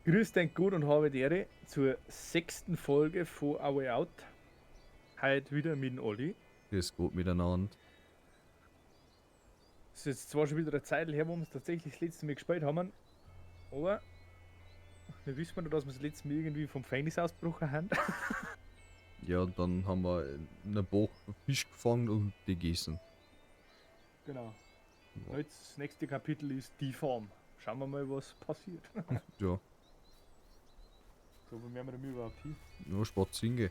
Grüß dich gut und habe die Ehre zur sechsten Folge von A Way Out. Heute wieder mit dem Olli. Grüß Gott miteinander. Es ist jetzt zwar schon wieder eine Zeit her, wo wir es tatsächlich das letzte Mal gespielt haben, aber wir wissen noch, dass wir das letzte Mal irgendwie vom Gefängnis ausgebrochen haben. Ja, und dann haben wir in einem Bach Fisch gefangen und die gegessen. Genau. Ja. Jetzt das nächste Kapitel ist die Farm. Schauen wir mal, was passiert. Ja. So, wo werden wir denn überhaupt hin? Nur spazieren gehen.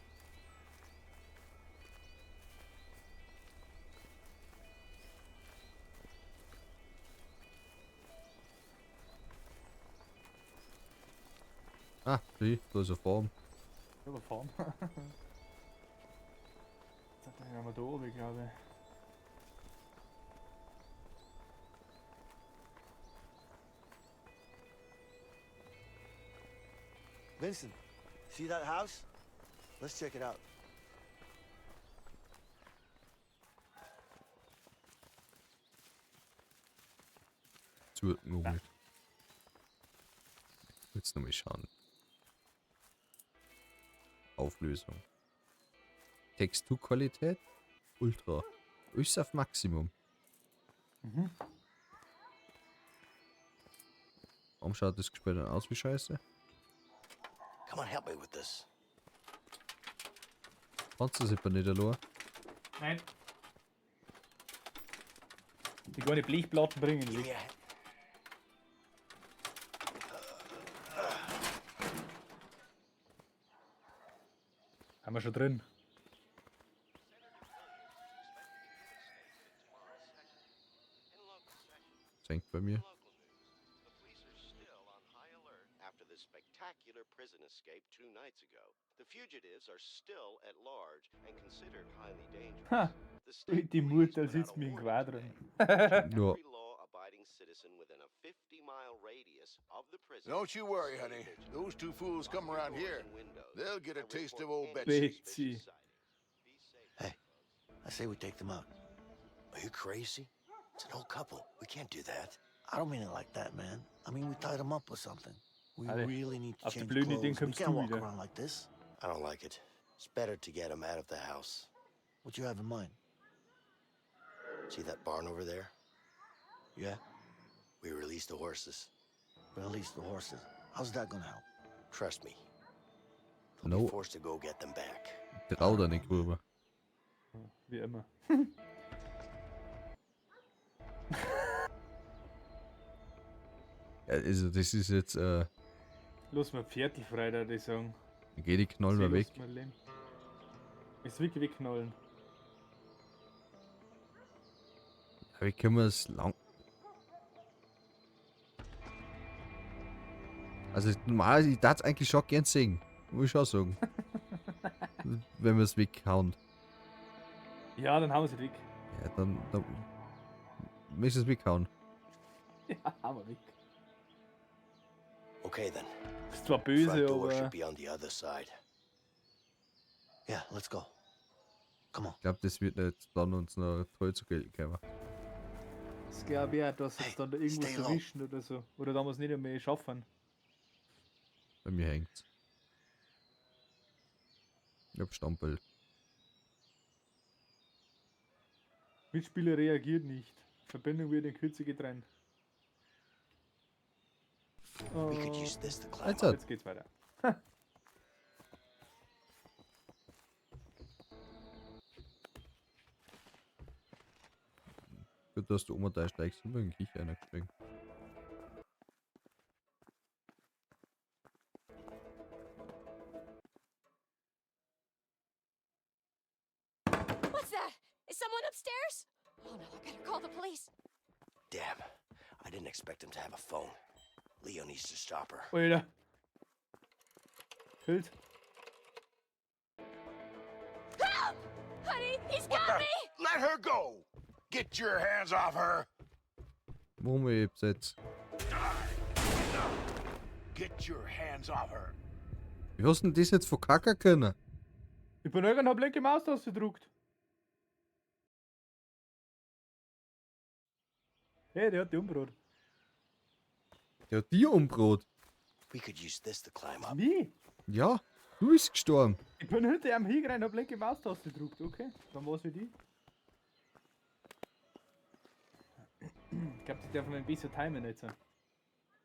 Ah, sieh, da ist eine Farm. Ja, aber Farm. Jetzt haben wir da oben, glaube ich. Vincent, see that house? Let's check it out. Zu. Jetzt nochmal schauen. Auflösung. Texturqualität Ultra. Ist auf Maximum. Mhm. Warum schaut das Gespräch dann aus wie Scheiße? Come on, help me with this. Kannst du das etwa nicht allein? Nein. Die kleine Blechplatten bringen Give nichts. me a hand. Haben wir schon drin. Das hängt bei mir. After the spectacular prison escape 2 nights ago, the fugitives are still at large and considered highly dangerous. Ha, The state die police Mutter put out sitzt a mir im warning Quadron. today to Ja. every law-abiding citizen within a 50-mile radius of the prison Don't you to worry, stay honey. vigilant. Those two fools Lock come your around doors here. and windows They'll get a and taste of report old any Betsy. Betsy. suspicious sighting. Be safe, Hey. folks. I say we take them out. Are you crazy? It's an old couple. We can't do that. I don't mean it like that, man. I mean, we tied them up or something. We Alle, really need to auf die change blöden Ideen clothes. We kommst can't du walk wieder. around like this. I don't like it. It's better to get them out of the house. What you have in mind? See that barn over there? Yeah? We release the horses. Release the horses. How's that gonna help? Trust me. They'll No. be forced to go get them back. Trau da nicht rüber. Wie immer. Ja, also das ist jetzt, Lass mal Pferdl frei, da ich sagen. dann geh die Knall mal Sie weg. lass mal leben. Ist wirklich wegknallen. Wie können wir es lang. Also normalerweise, ich darf es eigentlich schon gern sehen. Muss ich schon sagen. Wenn wir es weghauen. Ja, dann haben wir sie weg. Ja, dann müssen wir es weghauen. Ja, haben wir weg. Okay then. Ist zwar böse, Front door aber. should be on the other side. Yeah, let's go. Come on. Ich glaube, das wird jetzt dann uns noch toll zu Geld kommen. Das glaube ich auch, dass Hey, jetzt dann da irgendwas stay low. erwischen oder so. Oder da wir es nicht mehr schaffen. Bei mir hängt's. Ich hab Standbild. Mitspieler reagiert nicht. Verbindung wird in Kürze getrennt. We could Oh, use this to climb Jetzt up. hat. jetzt geht's weiter. Gut, dass du oma da steigst und in die Küche reingestiegen. What's that? Is someone upstairs? Oh no, I better call the police. Damn. I didn't expect him to have a phone. Leo needs to stop her. Alter. Bild. Help! Honey, he's What got the? me! Let her go! Get your hands off her! Warum ich jetzt? Get your hands off her! Wie hast du denn das jetzt verkacken können? Ich bin irgendwann hab linke Maustaste gedruckt. Hey, der hat die umgebracht. Der hat die umgebracht. We could use this to climb up. Wie? Ja, du bist gestorben. Ich bin hinter ihm hingerannt, hab linke Maustaste gedrückt, okay? Dann war's wie die. Ich glaub, das darf man ein bisschen timen jetzt.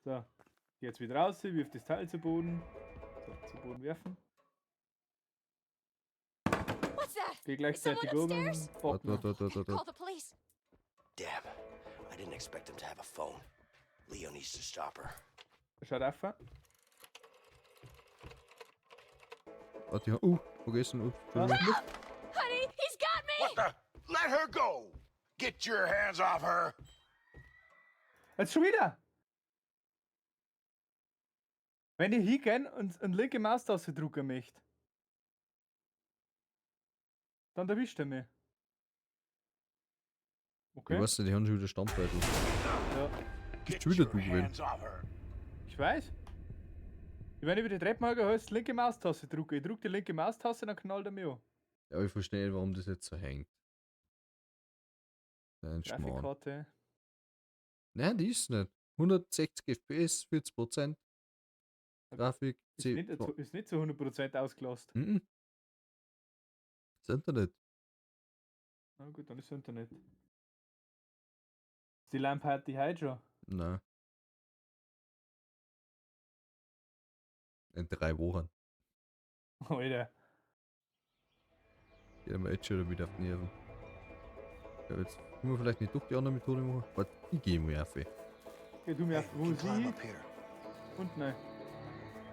So, geh jetzt wieder raus, wirf das Teil zu Boden. So, zu Boden werfen. What's that? Geh Is gleichzeitig someone oben. upstairs? Bock Warte, warte, warte, Better warte. call the police. Damn, I didn't expect them to have a phone. Leo needs to stop her. Schaut auf. Warte, ja. Vergessen. Was? Entschuldigung. Honey, he's got me! What the? Let her go! Get your hands off her! Jetzt schon wieder! Wenn ich hingehen und linke Maustaste drücken möchte, dann erwischt er mich. Okay. Ich weiß nicht, die haben schon wieder Standbeutel. Ja. Get schon wieder your du gewesen. hands off her! Ich weiß. Wenn ich über die Treppe gehe, heißt linke Maustaste drücken. Ich drücke die linke Maustaste, dann knallt er mich an. Ja, aber ich verstehe nicht, warum das jetzt so hängt. Nein, Schmarrn. Grafikkarte. Nein, die ist nicht. 160 FPS, 40%. Grafik, Ist C. nicht, ist nicht zu 100% ausgelastet. Mhm. Das Internet. Na gut, dann ist das Internet. Ist die LAN-Party heute schon? Nein. In 3 Wochen. Alter. Geht mir jetzt schon wieder auf die Nerven. Ja, jetzt können wir vielleicht nicht doch die andere Methode machen. Warte, ich geh mal auf. Geh du mir Hey, auf, we wo can climb sie? up here. Und nein.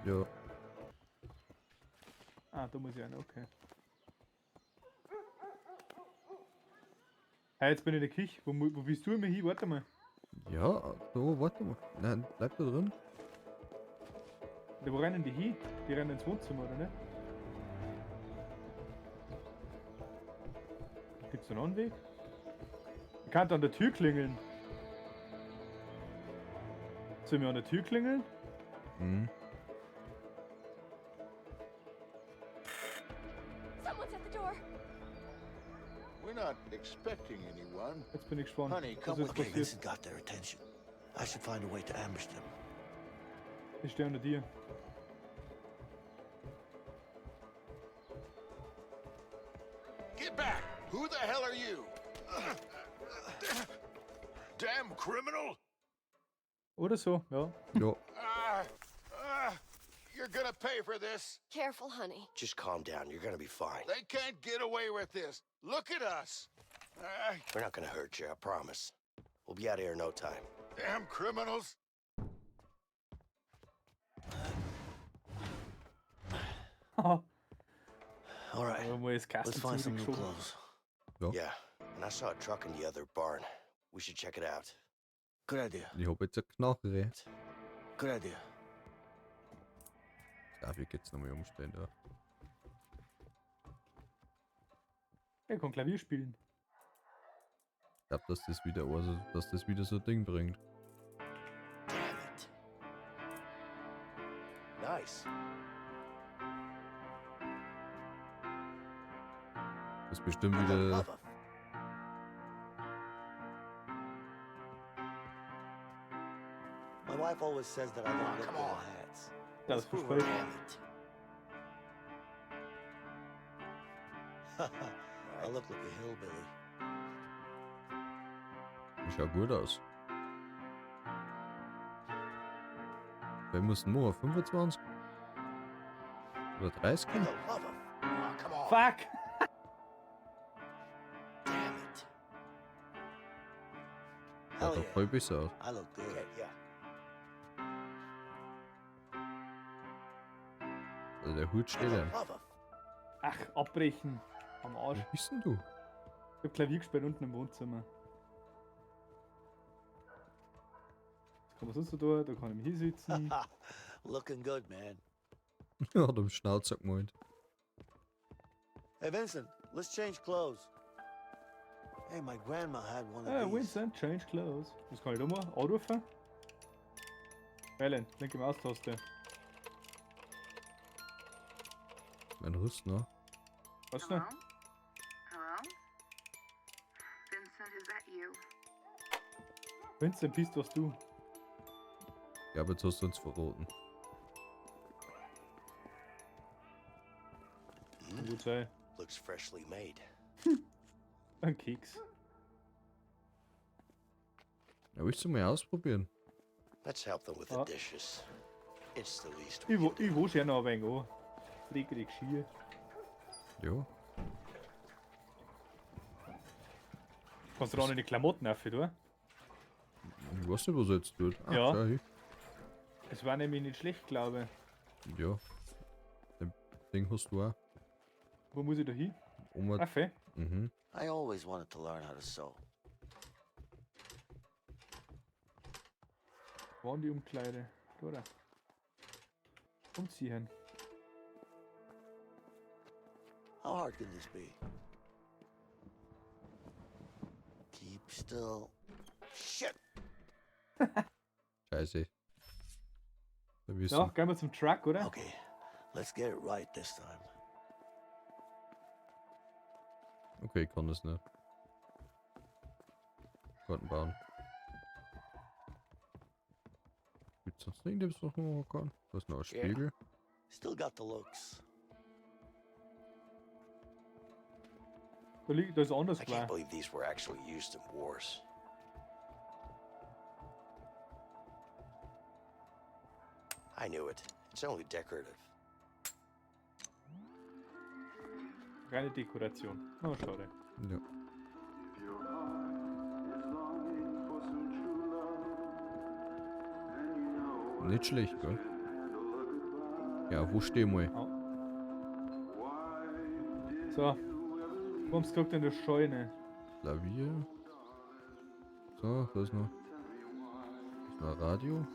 Ja. Ah, da muss ich auch noch, okay. Hey, jetzt bin ich in der Küche. Wo bist du immer hin? Warte mal. Ja, da, warte mal. Nein, bleib da drin. Ja, wo rennen die hin? Die rennen ins Wohnzimmer, oder nicht? Gibt's da noch einen Weg? Ich kann an der Tür klingeln. Sollen wir an der Tür klingeln? Mhm. Someone's at the door. We're not expecting anyone. Jetzt bin ich gespannt. Honey, was come jetzt with me. Okay, passiert. Vincent got their attention. I should find a way to ambush them. Ich stehe unter dir. Get back! Who the hell are you? Damn criminal! Oder so, ja. Ja. You're gonna pay for this. Careful, honey. Just calm down. You're gonna be fine. They can't get away with this. Look at us. We're not gonna hurt you, I promise. We'll be out of here in no time. Damn criminals! All right, Aber mal das let's Kasten find some new zurückgeschoben. clothes. Ja. Yeah, and I saw a truck in the other barn. We should check it out. Good idea. Ich hab jetzt eine Knarre. Good idea. Darf ich jetzt nochmal umstellen da? Er kann Klavier spielen. Ich glaub, dass das wieder, also, dass das wieder so ein Ding bringt. Damn it. Nice. Das ist bestimmt For the wieder. love of- My wife always says that I don't Oh, look come good in on. hats. Das Let's prove her verspricht. Damn it. I look like a hillbilly. Schaut gut aus. Wir müssen nur 25 oder 30? For the love of... Oh, come on. Fuck! Damn it. Hell Schaut doch yeah. voll besser aus. I look good. Okay, yeah. Also der Hut For steht the ja. love of... Ach, abbrechen. Am Arsch. Wo bist denn du? Ich hab Klavier gespielt unten im Wohnzimmer. Was kann man sonst noch tun? Da kann ich mich hinsitzen. Looking good, man. Hat am Schnauzer gemeint. Hey, Vincent, let's change clothes. Hey, my grandma had one of Ah, these. Vincent, change clothes. Was kann ich da machen? Anrufen? Wählen, linke Maustaste. Mein Rüst, ne? Was denn? Hello? Hello? Vincent, is that you? Vincent, bist was du? Ja, aber jetzt hast du uns verraten. Kann gut sein. Looks freshly made. Ein Keks. Ja, willst du mal ausprobieren? Let's help them with the Oh. dishes. It's the least we Ich, can do. ich wasche ja noch ein wenig an. Lege die Geschirr. Ja. Kannst du da auch noch die Klamotten auf, oder? Ich weiß nicht, was er jetzt tut. Ah, Ja. schau hin. Es war nämlich nicht schlecht, glaube ich. Ja. Den Ding hast du auch. Wo muss ich da hin? Oma. Auf, eh? Mhm. I always wanted to learn how to sew. Wo waren die Umkleide? Da, oder? Umziehen. How hard can this be? Keep still. Shit! Scheiße. Da bist Ja, du. gehen wir zum Truck, oder? Okay, let's get it right this time. Okay, ich kann das nicht. Garten bauen. Gibt's sonst noch irgendetwas, was man machen kann? Da ist noch ein Ja. Spiegel. Still got the looks. Da, liegt, da ist anders I can't klar. believe these were actually used in wars. I knew it. It's only decorative. Reine Dekoration. Oh, schade. Ja. Nicht schlecht, gell? Ja, wo steh mal? So. Warum guckt in der Scheune? Klavier. So, da ist noch. Ist noch ein Radio.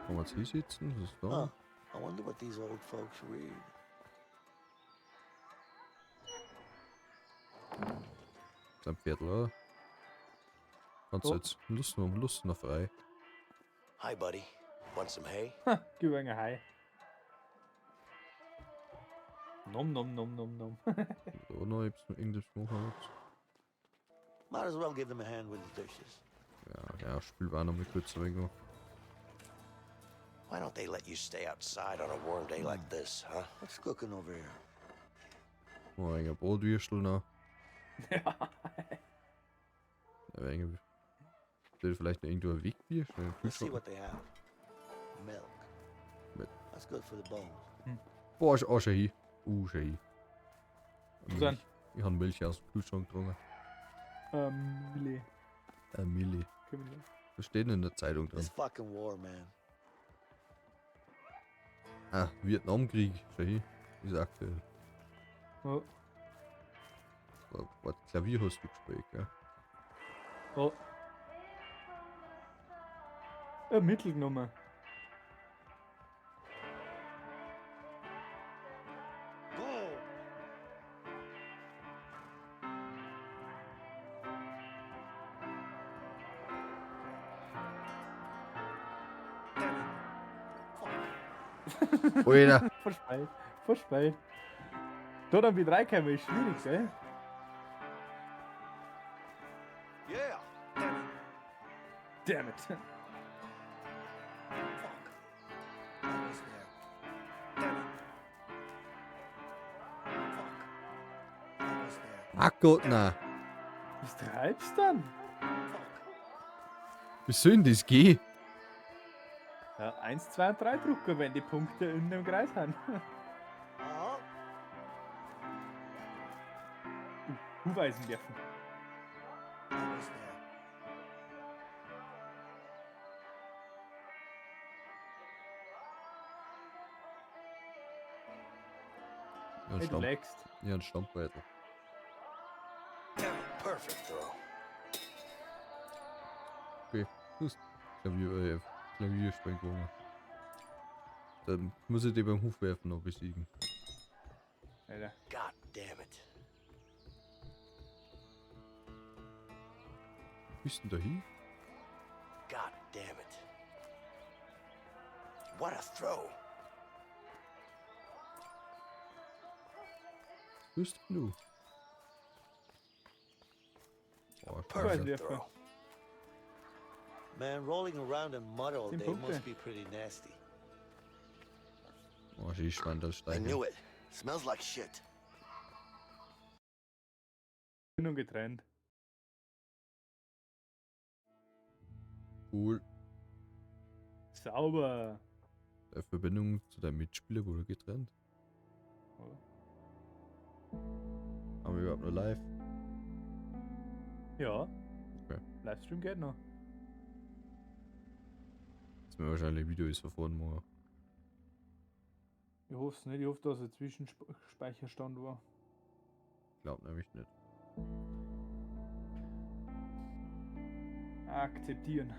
Kann man jetzt hier sitzen? Was ist da? Huh. I wonder what these old folks read. Ist ein Pferd, oder? Kannst du Oh. jetzt Lust noch, Lust noch frei. Hi, buddy. Want some hay? Ha, gib ein Hai. Nom nom nom nom nom. Da noch etwas noch irgendwas machen. Might as well give them a hand with the dishes. Ja, ja, spiel war noch mal kurz ein wenig. Why don't they let you stay outside on a warm day like this, huh? What's cooking over here? Mal ein Brotwürstel noch. Ja. Ein wenig. Steht vielleicht noch irgendwo ein Wegbier? Schnell im Let's see Kühlschrank. what they have. Milk. Milk. That's good for the bones. Boah, ist auch schon hin. Schon hin. Was denn? Ich habe Milch aus dem Kühlschrank getrunken. Mille. Milli. Können wir- Was steht denn in der Zeitung drin? This fucking war, man. Ah, Vietnamkrieg. Schau hin. Ist aktuell. Oh, Was, Klavier hast du gespielt, gell? oh. Mittel genommen. Go! Damn it. Fuck. Alter! Verspeilt. Verspeilt. Da dann wieder reinkommen ist schwierig, gell? Yeah! Damn it. Damn it. Fuck. Almost there. Damn it. Fuck. Almost there. Ach Gott, nein. Was treibst du denn? Fuck. Wie soll denn das gehen? Ja, 1, 2 und 3 Drucker, wenn die Punkte in dem Kreis sind. Uh-huh. Hufeisen werfen. Almost there. Ja, ein Hey, du Stamm, lagst. ja, ein Stammbeutel. Damn it. Perfect throw. Okay, das Klavier, Klavier spielen gewonnen. Dann muss ich die beim Hufwerfen noch besiegen. Alter. God damn it. Bist denn da hin? God damn it. What a throw. Was bist denn du? Oh, Perfect Scheiße. Werfer. throw. Man, rolling around in mud all 10 day Punkte. must be pretty nasty. Oh, schön I Schwandelsteiger. knew it. Smells like shit. Verbindung getrennt. Cool. Sauber. Deine Verbindung zu deinem Mitspieler wurde getrennt. Oder? Haben wir überhaupt noch live? Ja. Okay. Livestream geht noch. Das mir wahrscheinlich Video ist von vorhin mal. Ich hoffe es nicht. Ich hoffe, dass ein Zwischenspeicherstand war. Glaub nämlich nicht. Akzeptieren.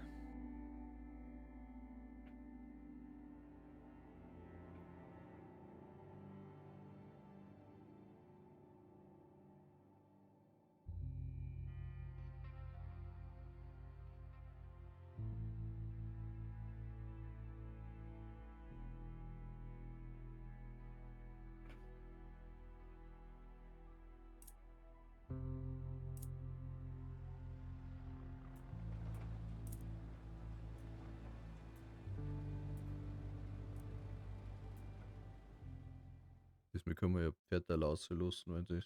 Diesmal können wir ja Pferdteile auslassen, wenn das.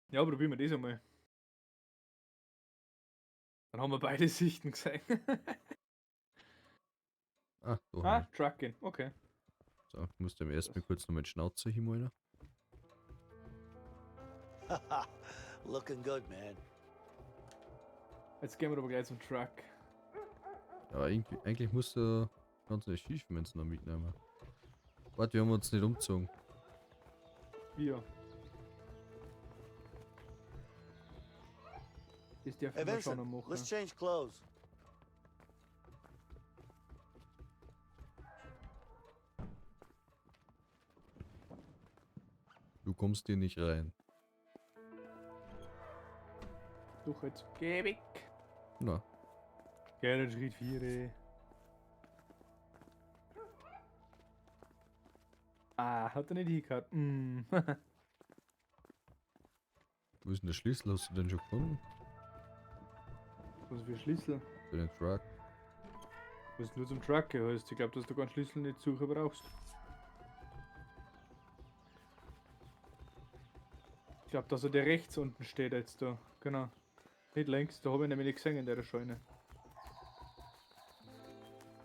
Ja, probieren wir das einmal. Dann haben wir beide Sichten gesehen. Ah, da. Ah, Trucking. Okay. So, ich muss dem erstmal kurz noch mit Schnauze hinmalen. Looking good, man. Jetzt gehen wir aber gleich zum Truck. Aber irgendwie, eigentlich musst du ganz nicht Schiefmünzen noch mitnehmen. Warte, wir haben uns nicht umgezogen. Wir. Das darf Hey, man schon noch Vincent, machen. let's change clothes. Du kommst hier nicht rein. Doch, jetzt geh weg. Na, Geh den Schritt 4. Ah, hat er nicht hingehört. Mm. wo ist denn der Schlüssel? Hast du den schon gefunden? Was für Schlüssel? Für den Truck. Was nur zum Truck gehörst. Ich glaube, dass du keinen Schlüssel nicht suchen brauchst. Ich glaube, dass er der rechts unten steht jetzt da. Genau. Nicht links, da habe ich nämlich nicht gesehen in der Scheune.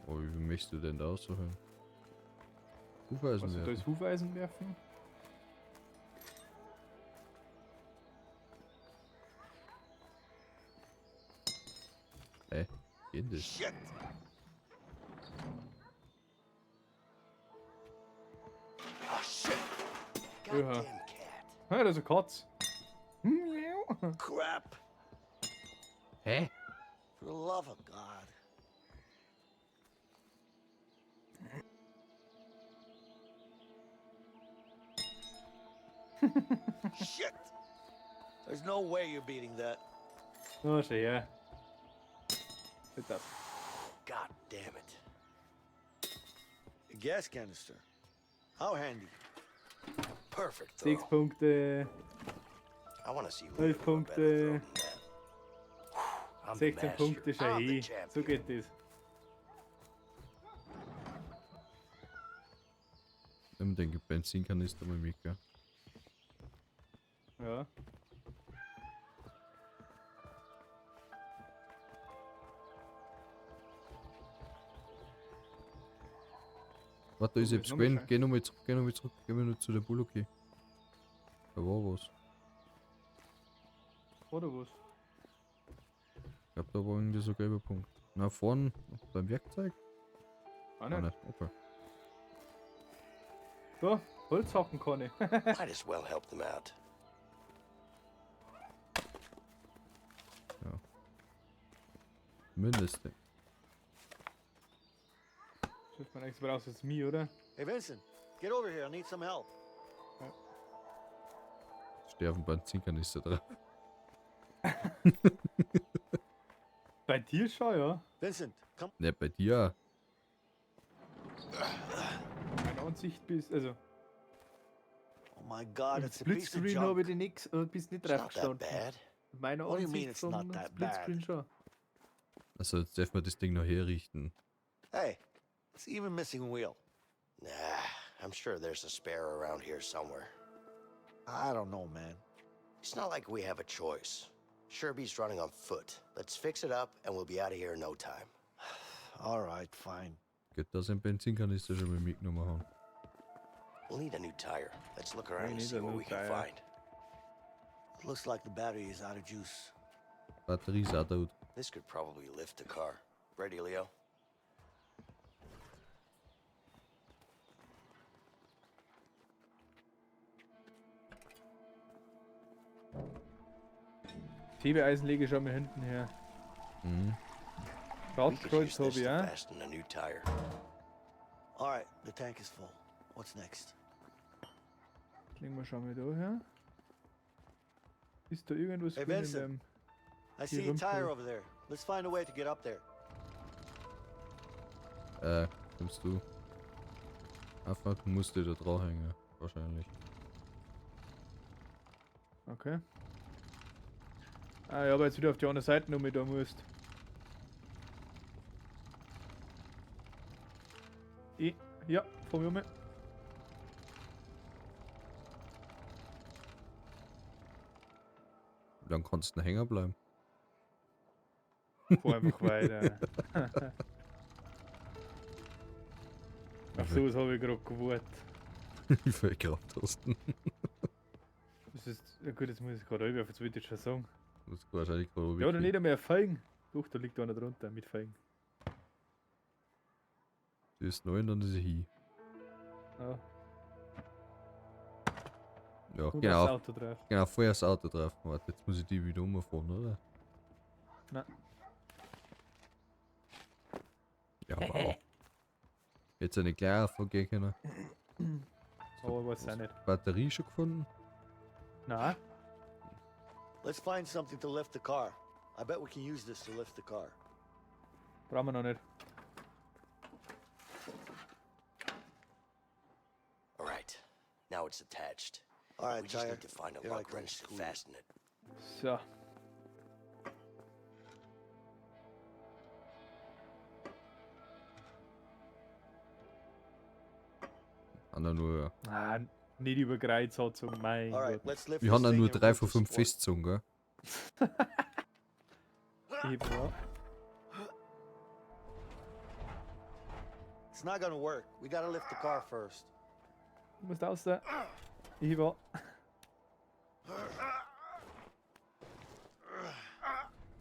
Oh, wie möchtest du denn da aussuchen? Hufeisen Was, da werfen. ist Hufeisen werfen? Hä? Geht denn das? Shit! Oh, shit! Ja. Goddamn cat. Ah, da ist eine Katz. Miau. Crap! Hä? For the love of God. Shit! There's no way you're beating that. Na, schau her. Nicht das. God damn it. A gas canister. How handy. Perfect throw. 6 Punkte, I want to see who 11 can throw a better throw Punkte, than that. I'm the 16 master. Punkte, schau I'm the her. So champion. geht das. Nimm den Benzinkanister mal mit, gell? Ja. Warte, da ist Oh, etwas nochmal gewesen. schauen. Geh nochmal zurück, geh nochmal zurück, geh mal nur zu der Bullocky. Da war was. Oder was? Ich glaube, da war irgendwie so ein gelber Punkt. Na, vorn beim Werkzeug? Auch Ah, nicht. nicht. Okay. Da, Holz hacken kann ich. Might as well help them out. Mindestens. Schafft man eigentlich brauchst jetzt mich, oder? Hey, Vincent, get over here. I need some help. Steht auf dem Benzinkanister drauf. Bei dir schon, ja. Vincent, come. Ne, bei dir. Meine Ansicht bist, also Oh my God, im it's a piece of Splitscreen habe ich junk. die nix, bist nicht It's drauf not that gestanden. bad. In meiner What do you mean Ansicht it's not vom that bad? Splitscreen schon. Also jetzt darf man das Ding noch herrichten. Hey, it's even missing a wheel. Nah, I'm sure there's a spare around here somewhere. I don't know, man. It's not like we have a choice. Sherby's running on foot. Let's fix it up and we'll be out of here in no time. All right, fine. Geht das ein Benzinkanister schon mal mitgenommen haben. We'll need a new tire. Let's look around We and need see a what new we can tire. find. It looks like the battery is out of juice. Batterie ist auch tot. This could probably lift the car. Ready, Leo? Hebeeisen lege ich schon mal hinten her. Mhm. We could Radkreuz use habe this ich to auch. fasten a new tire. All right, the tank is full. What's next? Legen wir schon mal da her. Ist da irgendwas Hey, grün in Vincent. dem... I see a Rumpel. tire over there. Let's find a way to get up there. Kommst du? Einfach, du musst dir da draufhängen. Wahrscheinlich. Okay. Ah, ja, aber jetzt wieder auf die andere Seite noch mit da musst. Ich, ja, fahr mich um. Wie lange kannst du denn hängen bleiben? Fahr einfach weiter. Auf sowas habe ich gerade gewartet. Wie viel Kraft hast du? Das ist, ja gut, jetzt muss ich gerade rüber, jetzt wollte ich schon sagen. Das ist wahrscheinlich gerade Ja, oder nicht einmal Feigen. Doch, da liegt einer drunter mit Feigen. Die ist neu und dann ist sie hin. Ja, Ja, und genau. das Auto drauf. Genau, vorher das Auto drauf. Warte, jetzt muss ich die wieder umfahren, oder? Nein. Ja, wow. Jetzt eine gleich vorgehen können. Aber ich weiß auch nicht. Batterie schon gefunden? Nein. Let's find something to lift the car. I bet we can use this to lift the car. Brauchen wir noch nicht. All right. Now it's attached. All right, We just tire. need to find a Here I lug come, wrench to screw you. fasten it. So. Haben da nur, Ah, nicht über Kreuz hat so, mein All right, Gott. let's lift wir haben this da thing nur and 3 remove von the 5 support. festgezogen, gell? Eben, ja. It's not gonna work. We gotta lift the car first. Du musst raus. Ich war.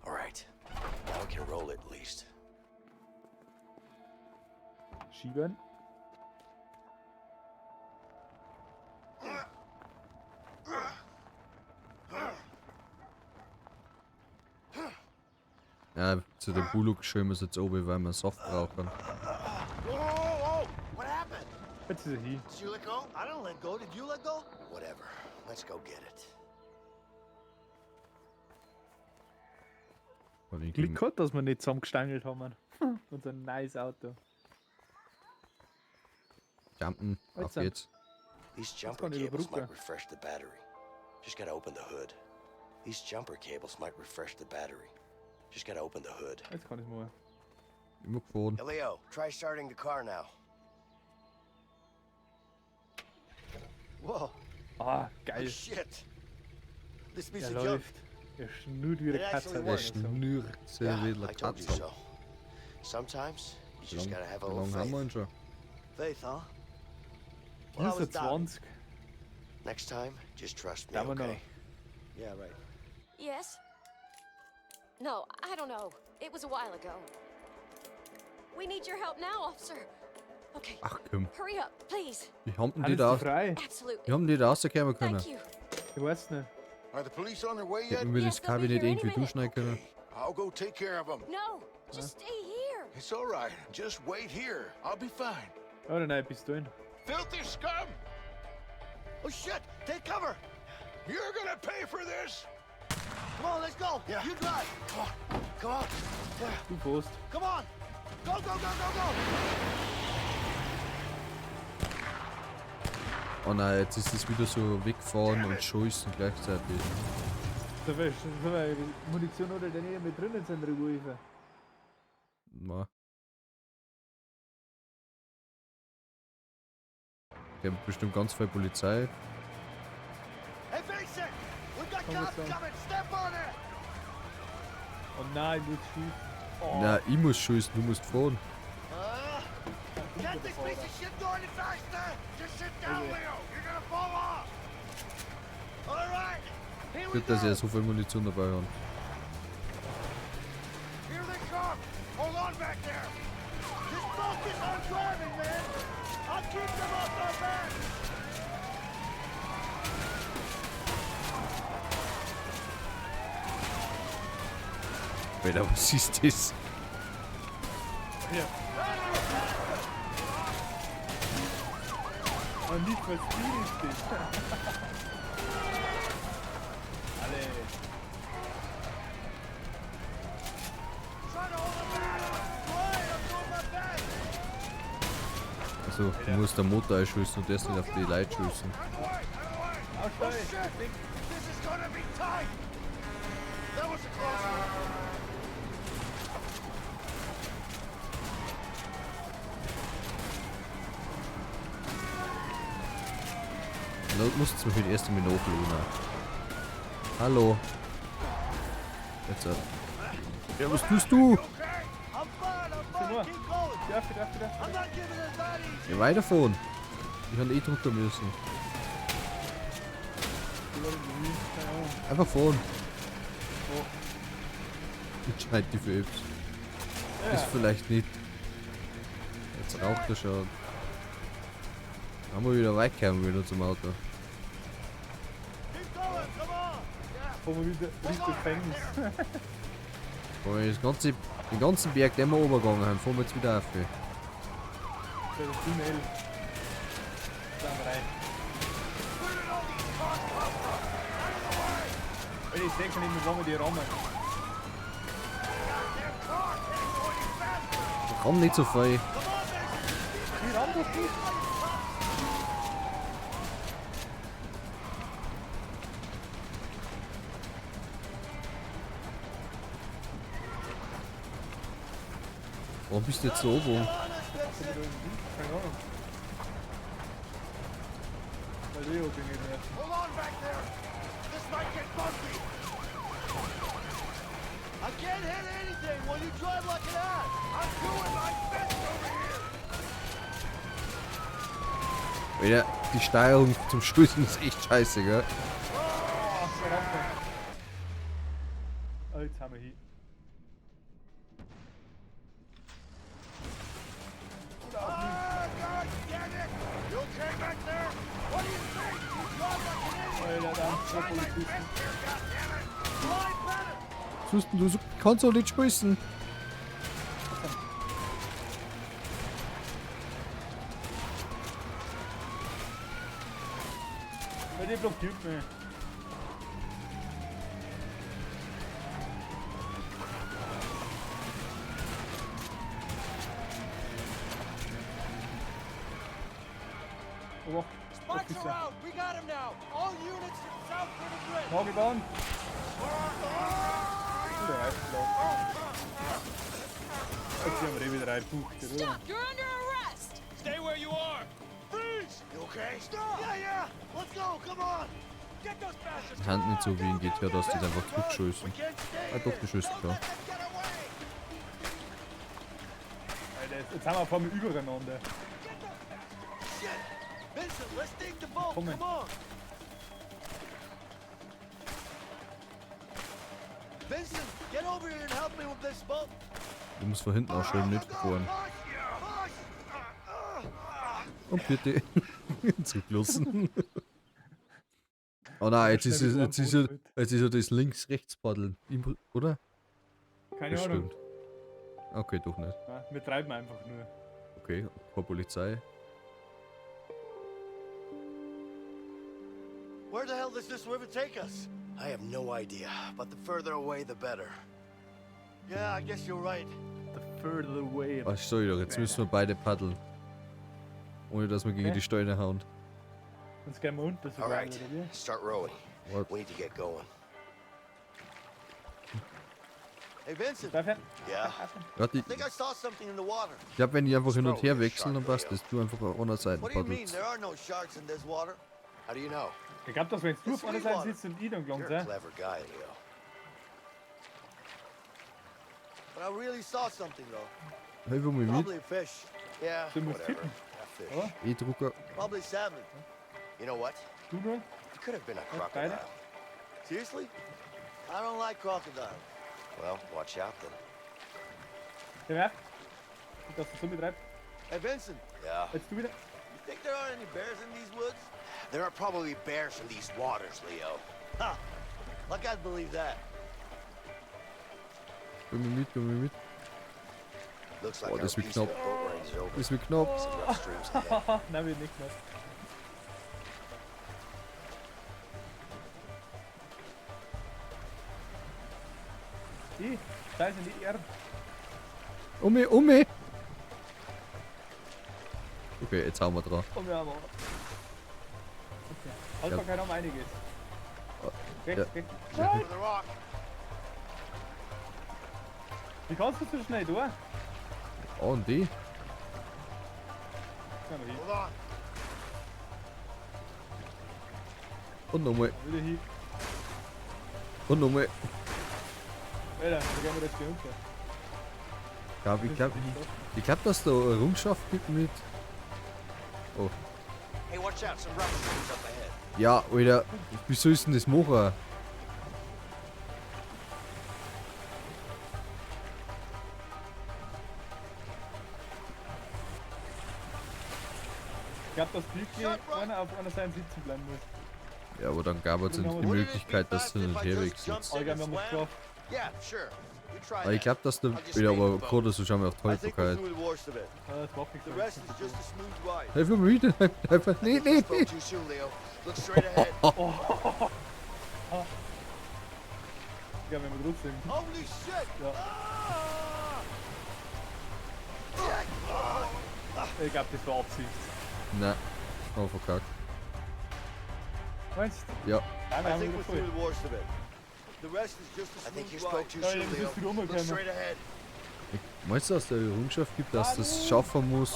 All right. Now we can roll it at least. Schieben. Ja, zu dem Bullock schön wir jetzt oben, weil wir Saft brauchen. Whoa, whoa, whoa! What happened? Jetzt ist er hin. Did you let go? I don't let go. Did you let go? Whatever. Let's go get it. Und ich Glück gehabt, dass wir nicht zusammengestangelt haben. Unser nice Auto. Jumpen, auf Jetzt. geht's. These jumper kann ich cables might überbrücken. refresh the battery. Just gotta open the hood. These jumper cables might refresh the battery. Just gotta open the hood. Jetzt kann ich's mal. Immer gefahren. Hey, Leo, try starting the car now. Whoa. Ah, Oh, geil. shit. This piece Der of junk. läuft. Er schnurrt wie eine It Katze. actually Der würde ich works. sagen. schnurrt sehr Yeah, wie eine I told you Katze. so. Sometimes you Wie just lang, gotta have a wie little lang haben wir faith. ihn schon? Faith, huh? Well, I was doubting. 24. Next time, just trust me, Daumen okay? noch. Yeah, right. Yes? No, I don't know. It was a while ago. We need your help now, officer. Okay, Ach komm, hurry up, please. wie haben denn die Alles da, ist frei. Absolutely. wie haben die da rauskommen können? Thank you. Ich weiß nicht. Are the police on their way yet? Hätten wir Yes, das they'll be Kabinett here any irgendwie minute. durchschneiden können? I'll go take care of them. No, just stay here. It's all right. Just wait here. I'll be fine. Oder nein, Pistolen. Filthy scum! Oh shit! Take cover! You're gonna pay for this! Come on, let's go! Yeah. You drive! Come on, come on. Yeah. Du fährst. Come on! Go, go, go, go, go! Oh nein, jetzt ist es wieder so wegfahren und schießen gleichzeitig. Da wär, da wär Munition oder der nicht mit drinnen sind, Revolver. Ma. Der hat bestimmt ganz viel Polizei. Hey, Vincent! We got Komm, cops jetzt coming! Step on it! Oh nein, ich muss schießen. Oh, Na, ich muss schießen, du musst fahren. Get this piece of shit going any faster! Just sit down, Leo! You're gonna fall off! All right! Here we Gut, dass go! er so viel Munition dabei hat. Here they come! Hold on back there! Just focus on driving, man! I'll keep them off our back! Alter, was ist das? Ja. Und nicht was Speed ist das. Alle. Try to hold them back! Try, I'm doing my best! Also, du musst den Motor einschießen und erst nicht auf die Leute schießen. Out of the way! Out of the way! Oh Aussteigen. shit! This is gonna be tight! That was a close one. Da musst du mich erst einmal nachlohnen. Hallo. Jetzt. Ja, was tust du? I'm fine, I'm fine! Keep going! Darf ich, darf ich, darf I'm not giving it that easy! Ja, weiterfahren. Ich hab eh drunter müssen. ich? Keine Ahnung. Einfach fahren. Jetzt schreit die für Apps. Ist vielleicht nicht. Jetzt raucht er schon. Haben wir wieder wegkommen wieder zum Auto. Keep going, come on! Fahren wir wieder Richtung Gefängnis. Boah, das ganze, den ganzen Berg, den wir oben gegangen haben, fahren wir jetzt wieder auf. Das ist schnell. Dann rein. Where did all these cars come from? Out of the way! Alter, ich seh schon nicht mehr, wo wir die rammen. Goddamn car can't go any faster! Komm nicht so viel. Die rammen doch nicht. Warum bist du jetzt so oben? Keine Ahnung. Weil Leo bin ich nicht. Hold on back there! This might get bumpy! I can't hit anything while you drive like an ass! I'm doing my best over here! Alter, die Steuerung zum Schießen ist echt scheiße, gell? Ach, verdammt. Oh, jetzt haben wir hier. Ah, God damn it! You okay back there? What do you think? You drive like an idiot! Alter, da I'm sind zwei trying my Polizisten. best here, God damn it! Drive better! Susten, du kannst doch nicht schießen. Weil die blockiert mich. Oh, Spikes are out. We got him now. All units to the South River Bridge. Nagelbahn. Der Reifenlauf. Jetzt haben wir eh wieder reingebucht, oder? Stop! You're under arrest! Stay where you are. Freeze! You okay? Stop! Yeah, yeah! Let's go, come on! Get those bastards. Die Hand nicht so wie in GTA, dass die einfach zurückschießen. We can't stay Ah, doch, die here! schießen Don't schon. let them get away! Alter, jetzt haben wir auf einmal übereinander. Shit! Vincent, let's dig the boat, Komm come on! Vincent, get over here and help me with this boat! Du musst von hinten ausschauen, nicht von vorn. Push! Und bitte zurücklassen. Oh nein, jetzt ist, es- jetzt ist, ja- jetzt ist ja das links-rechts-Paddeln. Oder? Keine Ahnung. Bestimmt. Okay, doch nicht. Nein, wir treiben einfach nur. Okay, keine Polizei. Where the hell does this river take us? I have no idea, but the further away, the better. Yeah, I guess you're right. The further away. Ach, sorry doch, jetzt müssen wir beide paddeln. Ohne dass wir gegen Okay. die Steine hauen. Sonst gehen wir unter All sogar, right, oder wie? start rowing. What? We need to get going. Hey, Vincent. Darf ich? Yeah. Warte, I think I saw something in the water. ich glaube, wenn ich einfach hin und her wechsle, dann passt das. Du einfach auf einer Seite What do you mean? paddelst. There are no sharks in this water. How do you know? Ich glaube, dass wenn du auf einer Seite Sweetwater. sitzt und ich dann gelangt, You're a ja? clever guy, Leo. But I really saw something though. Hilf mir mit. Probably a fish. Yeah, Du musst whatever. tippen, A fish. oder? E-Drucker. Probably salmon. You know what? Du nur? It could have been a beide. crocodile. Seriously? I don't like crocodiles. Well, watch out then. Der werft. Dass du so mitreibt. Hey, Vincent, Yeah. Jetzt du wieder. you think there are any bears in these woods? There are probably bears in these waters, Leo. Ha! Like I'd believe that. Komm mir mit, komm mir mit. Looks like Oh, our das wird peaceful knapp. boat ride is over. Das wird knapp. Some rough streams ahead. Nein, wird nicht knapp. I, scheiße, nicht R. Um mich, um mich. Okay, jetzt hauen wir drauf. Und wir haben auch. Okay. Haltbarkeit haben wir einiges. Rechts, Ja. rechts. Nein! For the rock. Wie kannst du so schnell durch? A und D. Komm mal hin. Hold on. Und nochmal. Wieder hin. Und nochmal. Alter, da gehen wir jetzt hier runter. Ich glaub, ich glaub, dass da eine Errungenschaft gibt mit. Oh. Hey, watch out. Some rough streams up ahead. Ja, Alter. Wie soll ich denn das machen? Ich glaube, dass wirklich einer auf einer Seite sitzen bleiben muss. Ja, aber dann gab es nicht die Möglichkeit, dass du hin und her wechselst. Aber ich glaube, wir haben es geschafft. Yeah, sure. You try Aber that. ich glaube, dass du wieder aber gerade so schauen wir auf die I think we're Haltbarkeit. through the worst of it. Ja, das macht nichts. The rest is just a smooth ride. Hilf mir mit. Einfach. Nee, nee, Spoke nee. too soon, Leo. Look straight ahead. Ich glaube, wir haben trotzdem. Holy shit! Ja. Ich glaube, das war Absicht. Nein. Oh, verkackt. Meinst du? Ja. Nein, wir I haben think wieder we're voll. through the worst of it. The rest is just a I think you smooth spoke ride. too Ja, soon, das Leo. ist wieder Look umgekommen. straight ahead. Meinst du, dass da eine Errungenschaft gibt, dass du das schaffen musst,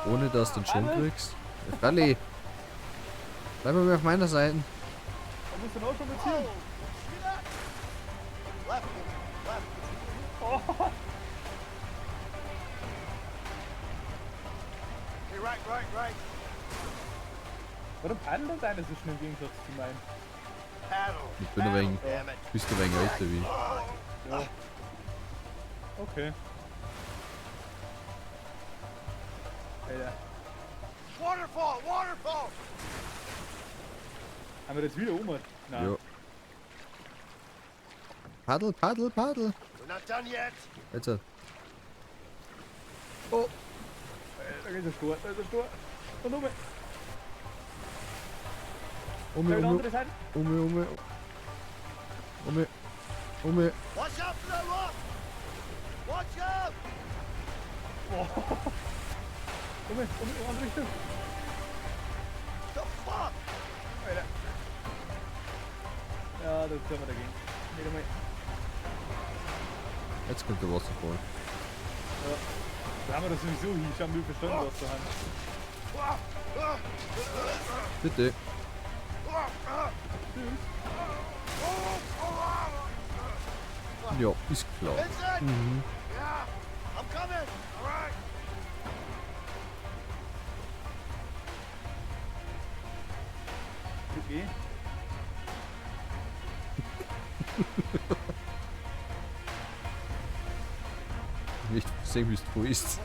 ohne dass du den Schwung kriegst? Ja, Freilich. Bleib mal auf meiner Seite. Da musst du auch schon beziehen. See that? Left, left. Hey, right, right, right. Warum paddelt denn deiner so schnell im Gegensatz zu meinem? Paddle. Ich bin ein wenig, Damn it. bist du ein wenig älter wie ich. Ja. Okay. Alter. Waterfall, waterfall. Haben wir das wieder um? Nein. Ja. Paddel, paddel, paddel. We're not done yet. Jetzt. Oh, Da geht der Stor, da ist der Stor. Und um. um, Wieder um, andere Seite. um, um, um, um. Watch out for that rock! Watch out! Um, andere Richtung. The fuck? Alter. Ja, das können wir dagegen. Nicht einmal. Jetzt kommt der Wasserfall. Ja. Da haben wir das sowieso hin. Schauen wir verstanden, was da haben. Bitte. Ja, ist klar. Vincent! Mhm. Yeah. I'm coming! All right. Okay. Ich möchte sehen, wie es wo ist.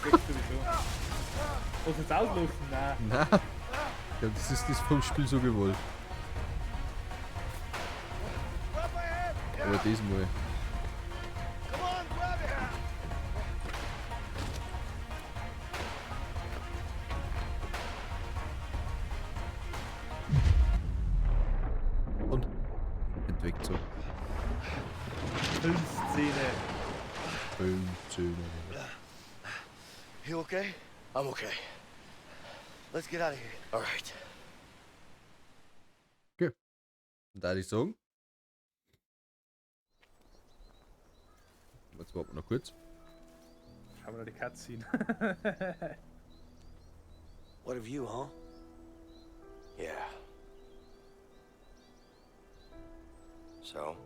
Weg sowieso. Was jetzt auslassen? Nein. Nein. Ich glaube, das ist das vom Spiel so gewollt. Grab my hand. Aber diesmal. Come on, grab it. Und entweckt so. Filmszene. 15. You okay? I'm okay. Let's get out of here. All right. Und da würde ich sagen, Jetzt warten wir noch kurz. Schauen wir noch die Cutscene. What of you, huh? Yeah. So?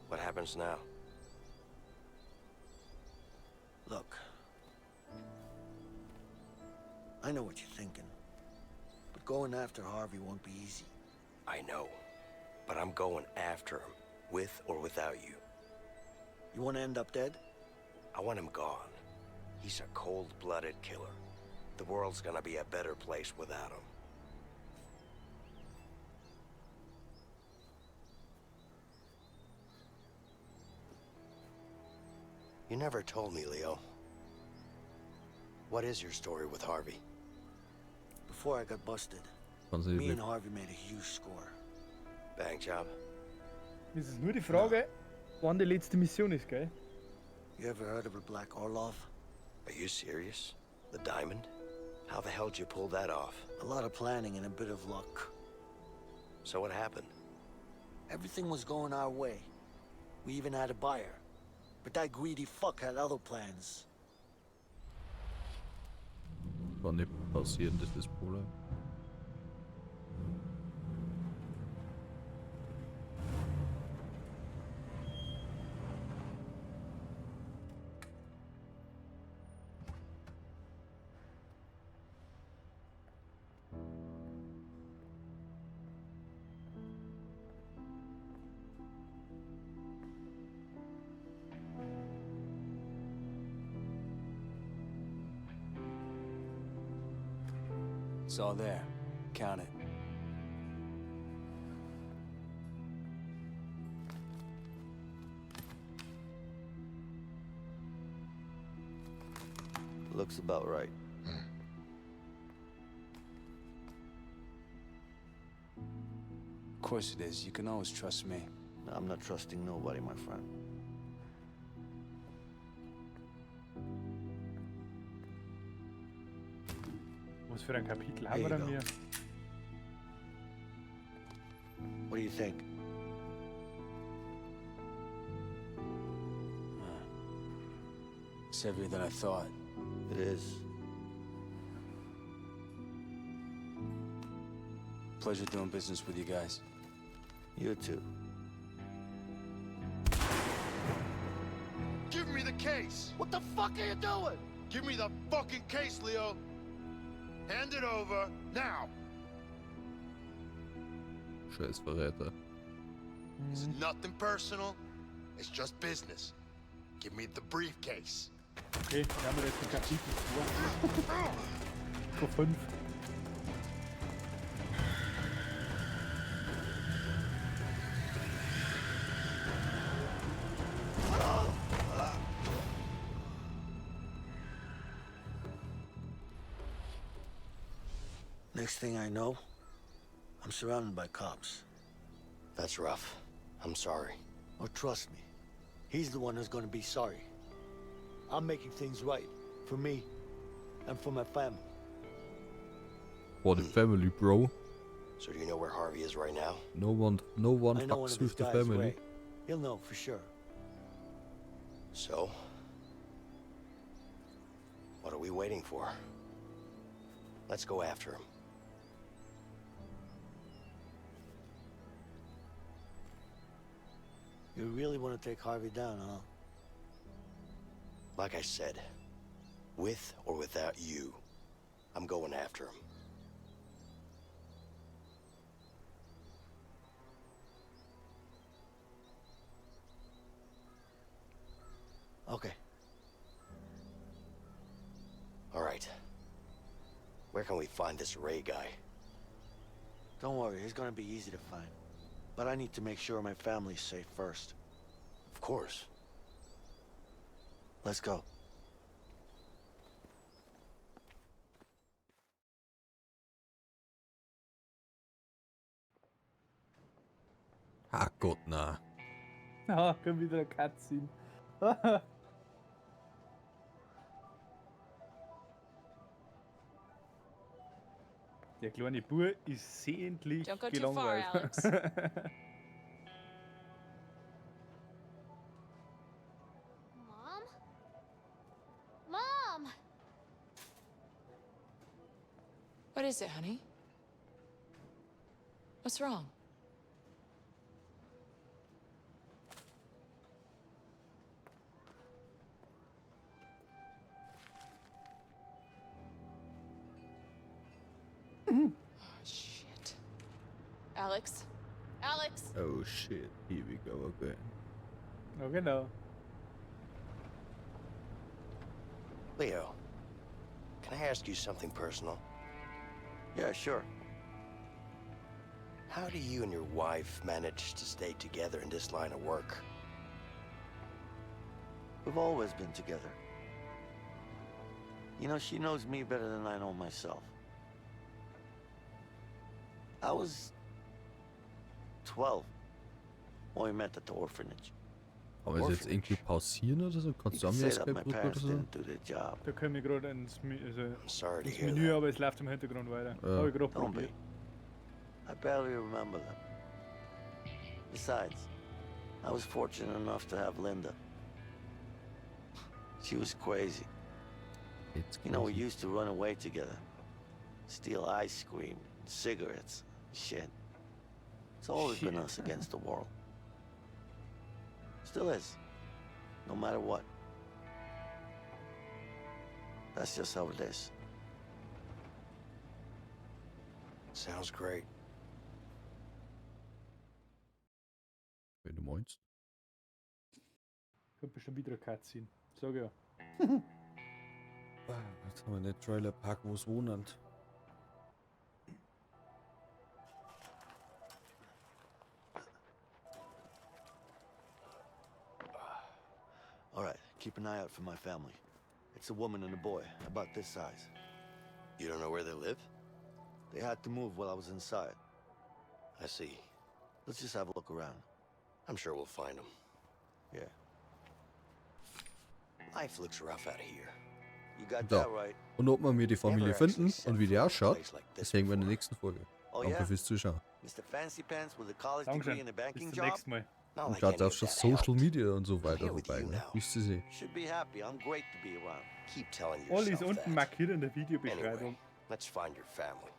What happens now? Look. I know what you're thinking. But going after Harvey won't be easy. I know. But I'm going after him, with or without you. You want to end up dead? I want him gone. He's a cold-blooded killer. The world's gonna be a better place without him. You never told me, Leo. What is your story with Harvey? Before I got busted, Kannst du me nicht and Harvey made a huge score. Bank job? Es ist nur die Frage, wann die letzte Mission ist, gell? You ever heard of a Black Orlov? Are you serious? The diamond? How the hell did you pull that off? A lot of planning and a bit of luck. So what happened? Everything was going our way. We even had a buyer. But that greedy fuck had other plans. Kann nicht passieren, das ist das Problem. It's all there. Count it. Looks about right. Of course it is. You can always trust me. I'm not trusting nobody, my friend. Was für ein Kapitel haben Here wir you denn go. hier? What do you think? It's heavier than I thought. It is. Pleasure doing business with you guys. You too. Give me the case! What the fuck are you doing? Give me the fucking case, Leo! Hand it over, now! Scheiß Verräter. It's nothing personal, it's just business. Give me the briefcase. Okay, dann haben wir jetzt ein Kapitel 2. Vor 5. Next thing I know, I'm surrounded by cops. That's rough. I'm sorry. Oh, trust me, he's the one who's gonna be sorry. I'm making things right for me and for my family. For the family, bro. So do you know where Harvey is right now? No one I know one fucks of his with the guys, family. Ray. He'll know for sure. So? What are we waiting for? Let's go after him. You really want to take Harvey down, huh? Like I said, with or without you, I'm going after him. Okay. All right. Where can we find this Ray guy? Don't worry, he's gonna be easy to find. But I need to make sure my family's safe first. Of course. Let's go. Ah Gott, na. Ah, kommt wieder eine Cutscene. Der kleine Bub ist sehentlich Don't go too far, gelangweilt. Alex. What is it, honey? What's wrong? Oh, shit. Alex? Alex! Oh shit, here we go again. Ja, genau. Leo, can I ask you something personal? Yeah, sure. How do you and your wife manage to stay together in this line of work? We've always been together. You know, she knows me better than I know myself. I was 12 when we met at the orphanage. Aber ist jetzt irgendwie pausieren oder so? You Kannst du could auch say mir that Escape my drücken oder parents so? didn't do their job. Da komme ich gerade ins, also I'm sorry to ins hear Menü, that. aber es läuft im Hintergrund weiter. Ja. Hab ich gerade Don't be. probiert. I barely remember them. Besides, I was fortunate enough to have Linda. She was crazy. It's You know, we crazy. used to run away together. Steal ice cream, cigarettes, shit. It's always been Shit. us against the world. Still is. No matter what. That's just how it is. Sounds great. Wenn du meinst. Kommt bestimmt wieder eine Cutscene. Sag ja. Ah, jetzt haben wir den Trailer Park, wo es wohnen. All right, keep an eye out for my family. It's a woman and a boy, about this size. You don't know where they live? They had to move while I was inside. I see. Let's just have a look around. I'm sure we'll find them. Yeah. Life looks rough out here. You got So. that right. Und ob wir mir die Familie Never actually finden set und wie die foot in a ausschaut, place like das this sehen wir in der before. nächsten Folge. Oh Danke yeah? fürs Zuschauen. Mr. Fancy Pants with a college degree Dankeschön. and a Bis banking zum job? nächsten Mal. Not Und like schaut any auf of that Social helped. Media und so weiter Here with vorbei. you Ne? now. Wisst ihr sie? Should be happy. I'm great to be around. Keep telling Alles yourself unten that. markiert in der Videobeschreibung. Anyway, let's find your family.